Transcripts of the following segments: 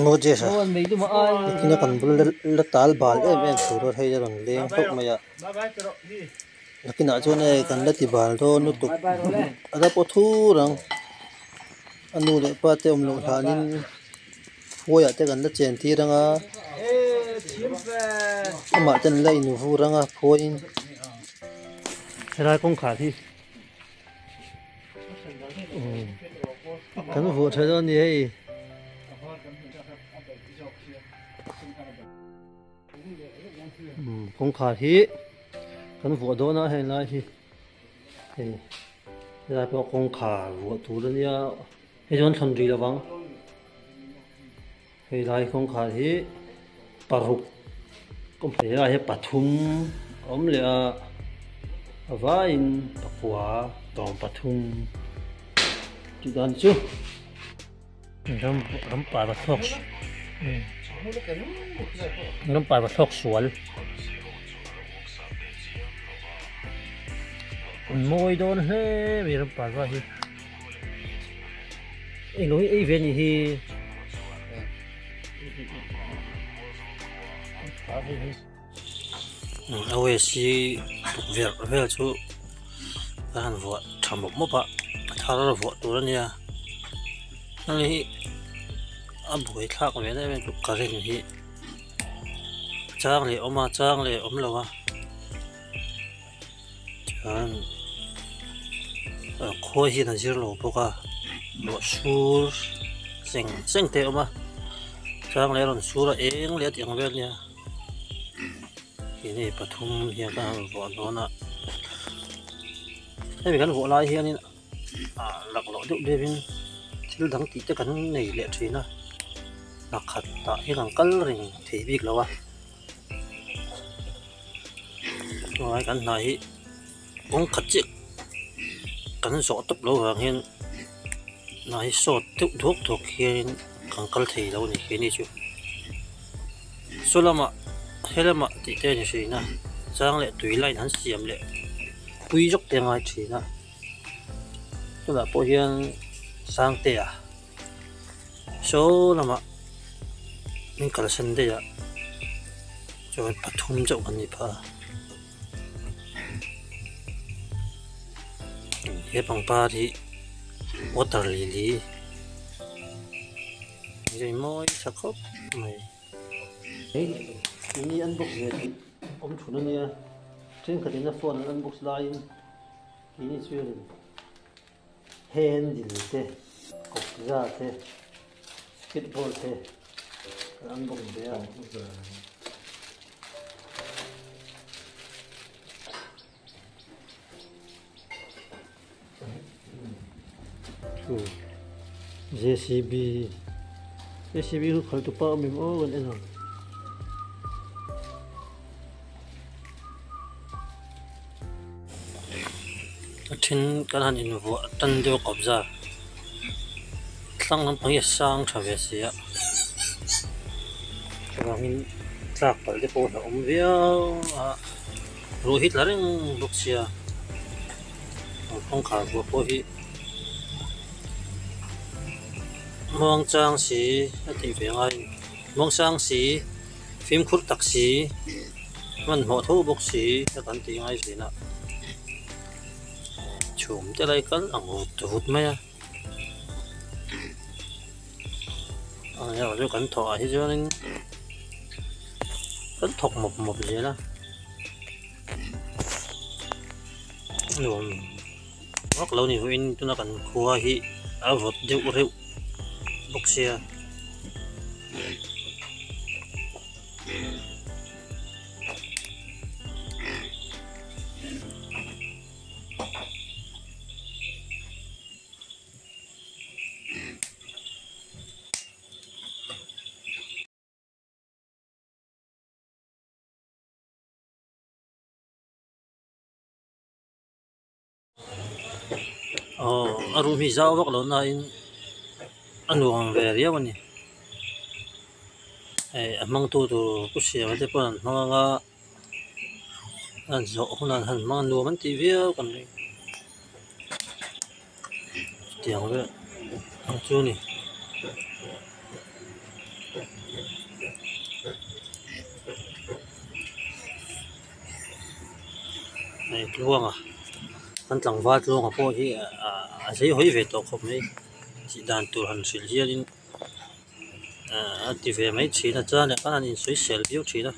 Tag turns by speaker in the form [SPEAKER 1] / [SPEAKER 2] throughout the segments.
[SPEAKER 1] Moses a nikin a kan bul la tal bal em em tur a hei a rawn leng hlauh mai a nakinah chuan hei kan la ti bal dawn lutuk a la paw thur ang a nu leh pa te awm loh hlanin khuaiah te kan la chen tir ang a amah ten la invur ang a khuaiin helai kawngkhar hi. Kan vuah tha dawn a ni hei. Kawngkhar hi kan vuah dawn a heng lai hi hei helai pawh kawngkhar vuah tur a nia hei chuan thlan rih lovang hei lai kawngkhar hi paruk helai hi pathum a awm leh a a vaiin pakua tawng pathum tih dan chu. Ram ram parva thlawk ram parva thlawk sual an mawi dawn hle mai ram parva hi englo hi ei ve a nih hi OSC tukverh vel chu a han vuah tha mawp mawp a a thar vuah tur a nia heng hi a buai thlak ve em em chu current hi a chang leh awm a chang leh awm lo a chuan khua hian a zir lo bawk a ruah sur cheng cheng te a awm a chang leh a rawn sur a eng leh a tih ang vel a nia. Keini pathum hian kan han vuah dawn a hemi kan vuah lai hianin ah laklawh deuh deuhin thil dang tih te kan nei leh thin a pakhat tah hian an kal reng thei bik lo a tunlai kan hna hi kawng khat chiah kan zawh tawp loh vang hian hna hi sawt deuh duak duak hian kan kal thei lo a ni keini chu. Saw lamah he lamah tih te a ni thin a chang leh tui line an siam leh pui zawk te a ngai thin a tunah pawh hian Sangtea saw lamah min kalsan daih a chuan pathum chauh kan ni phah a he pangpar hi water lily. Zai mawi tha khawp mai. Hei tuni unbox ve tih awm thun a nia thenkhatin a phone an unbox laiin keini chuanin handle te kawpza te skateboard te kan unbox ve a. Jcb jcb chu khalh tu pa awm em aw kan en ang a then kan han invuah tan deuh a kawpza tlang lampang hi a sang tha ve si a chuvangin tlak palh te pawh a hlauhawm viau a. Ruah hi tla reng bawk sia kawngkhar vuah pawh hi muang chang si a tih ve ngai a ni muang chang si fimkhur tak si hmanhmawh tho bawk si a kan tih ngai thin a chhum te lai kal ang vut vut mai a chu kan thawh ah hi chuanin kan thawk mawp mawp zel a nuam vak lo ni huin tuna kan khua hi a vawt deuh reuh bawk sia. Aw a room hi zau vak lo nain a nuam ve riau a ni eh a hmangtu tur pu siama te pawh an hmang ang a an zawh hunah an han hmang a nuam an tih viau kan ring chutiang vel ang chu a ni. Tluanga kan tlangval Tluanga pawh hi a zei hawi ve tawh khawp mai tih dan tur han hrilh hianin a ti ve mai thin a chuan leh khan an insawisel viau thin a.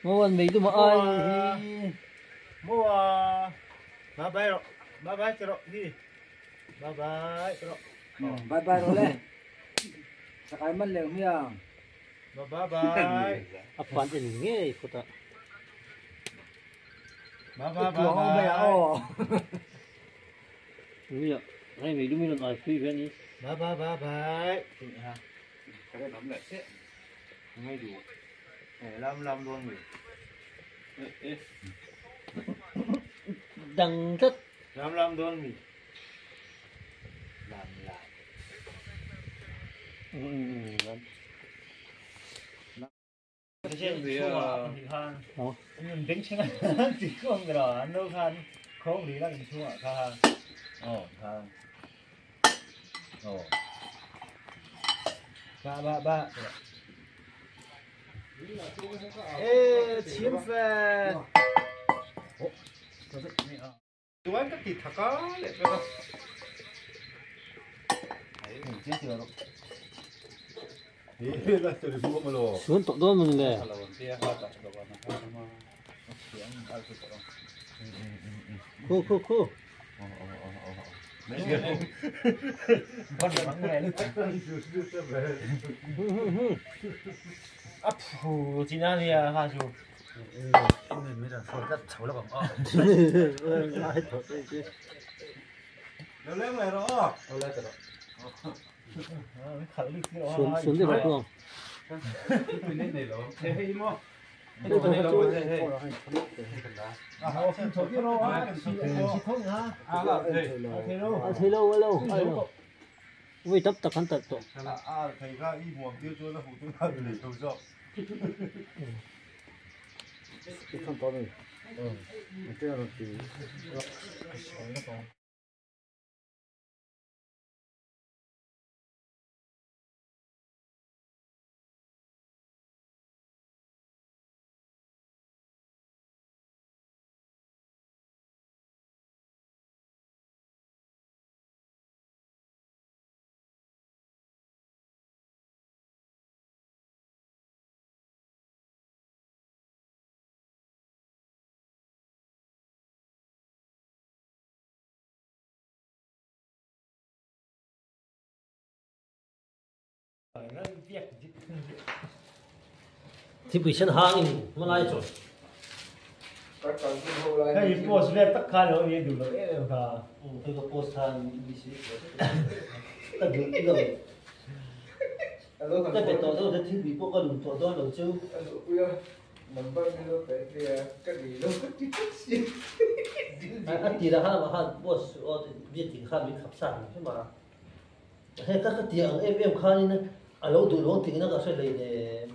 [SPEAKER 1] Maw an mei dum a ai hi.
[SPEAKER 2] Maw a. Bye bye rawh. Bye bye ti rawh hi. Bye bye ti rawh.
[SPEAKER 3] Bye bye rawh le. Sakai man leng hmiang.
[SPEAKER 2] Bye bye.
[SPEAKER 1] A pan en ngei phawt a.
[SPEAKER 2] Bye bye bye.
[SPEAKER 1] Nia, hei mei dum in rawn ai pui ve a ni.
[SPEAKER 2] Bye bye bye bye.
[SPEAKER 1] Dang tlat.
[SPEAKER 2] Lam lam dawn mi. Lam lam.
[SPEAKER 1] Lam. Suan tawh dawn maw le? Khu khu khu. Suan suan deuh rawh ang. A thei lo a lo a lo. Vawi tam tak an talh tawh. Thingpui sen hang in hma lai chuan.
[SPEAKER 2] Hei post vel tak kha lo ni duh lo em em kha.
[SPEAKER 1] Hei ka post khan ka duh lo. Ka pe tawh dawn thingpui pawh ka lum tawh dawn lo chu. A tirah khan amah khan post biakin khan min khap sa hrim hrim a. He ka ka tih ang em em khanin a lo duh lo tihna ka hre hlei nen.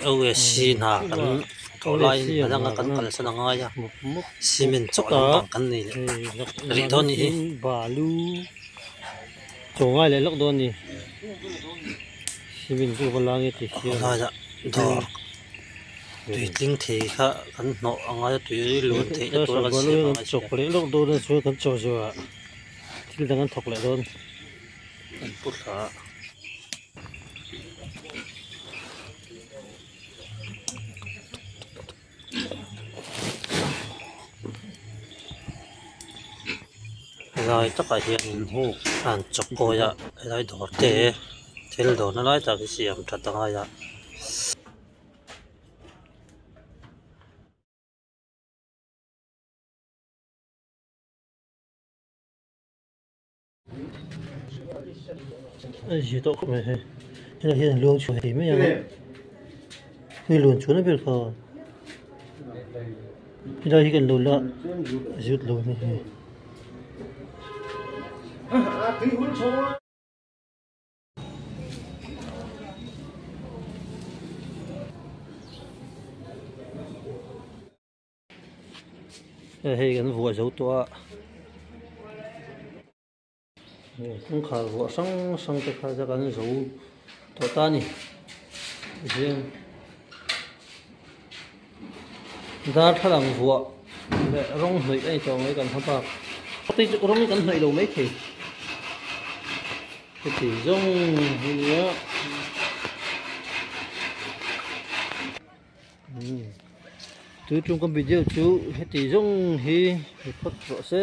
[SPEAKER 1] OSC hna kan thawh laiin hna danga kan kalsan a ngai a cement chawk lampang kan nei leh rih dawn a nih hi.
[SPEAKER 4] Balu chaw ngai leh lawk dawn a ni cement chu va la nge tih hian
[SPEAKER 1] Helaiah dawr tui tling thei kha kan hnawh a ngai a tui luan theihna tur a kan siam a ngai
[SPEAKER 4] chawk leh lawk dawn a chuan kan chaw zawhah thil dang an thawk leh dawn.
[SPEAKER 1] an pu thla a. Helai takah hianin an chawkawi a helai dawr te thil dawrna lai tak hi siam that a ngai a. A zia tawh khawp mai hei helai hian luang chhuah thei mai ang a hei luan chhuahna ber kha helai hi kan lo la zut lo a ni hei. Hei kan vuah zo tawh a kawngkhar vuah hrang hrang te kha chu kan zo tawh ta a ni zing darthlalang vuah leh rawng hnawih a ni tawh mai kan hma bak rawng kan hnawih lo maithei heti zawng hi nia. Tui tum kan video chu heti zawng hi ni phawt rawh se.